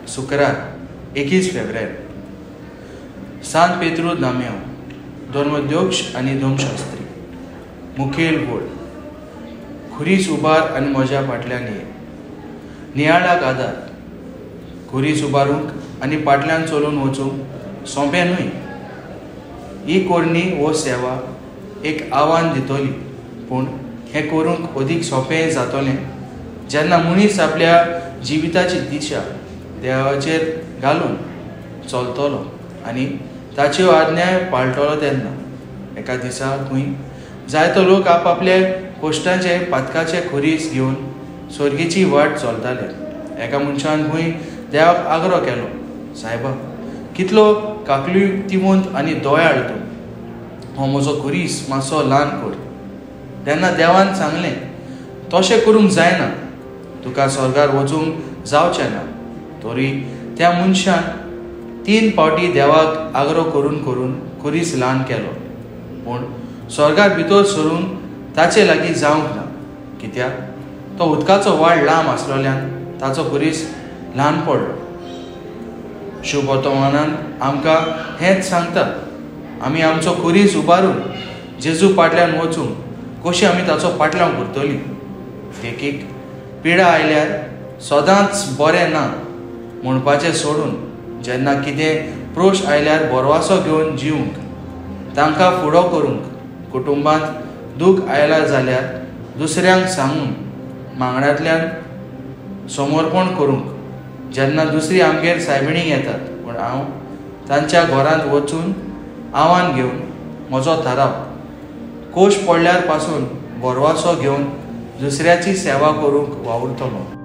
शुक्रार 21 फेब्रेर. सांत पेत्रू दाम्यांव, धर्मोध्यक्ष आनी धर्मशास्त्री. मुखेल वोळ खुरीस उबार आनी म्हज्या फाटल्यान ये. नियाळाक आदार. खुरीस उबारूंक आनी फाटल्यान चलून वचूंक सोंपें न्हय. ही कोरणी वो सेवा एक आव्हान दितली, पूण हें करूंक अदीक सोंपें जातलें जेन्ना मनीस आपल्या जिविताची दिशा देवाचेर घालून चलतलो आनी ताच्यो आज्ञाय पाळटलो तेन्ना. एका दिसा खंय जायतो लोक आपआपले कोश्टांचे पातकाचे खुरीस घेवन स्वर्गीची वाट चलताले. एका मनशान खंय देवाक आग्रो केलो, सायबा, कितलो काकलुतीवंत आनी दयाळ तूं, हो म्हजो खुरीस मातसो ल्हान कर. तेन्ना देवान सांगलें, तशें करूंक जायना, तुका स्वर्गार वचूंक जावचें ना. तरी त्या मनशान 3 फावटी देवाक आग्रो करून करून खुरीस ल्हान केलो, पूण स्वर्गार भितर सरून ताचे लागीं जावंक ना. कित्याक तो उदकाचो वाड लांब आसलोल्यान ताचो खुरीस ल्हान पडलो. शुभवर्तमानान आमकां हेंच सांगता, आमी आमचो खुरीस उबारून जेजू फाटल्यान वचूंक कशी आमी ताचो फाटल्यान करतली. देखीक, पिडा आयल्यार सदांच बरें ना म्हणपाचें सोडून जेन्ना कितें प्रोश आयल्यार बरवासो घेवन जिवंक, तांकां फुडो करूंक, कुटुंबांत दूख आयला जाल्यार दुसऱ्यांक सांगून मागण्यांतल्यान समर्पण करूंक. जेन्ना दुसरी आमगेर सायबिणीक येतात पूण हांव तांच्या घरांत वचून आव्हान घेवन म्हजो थाराव कोश पडल्यार पासून बरवासो घेवन दुसऱ्याची सेवा करूंक वावुरतलो.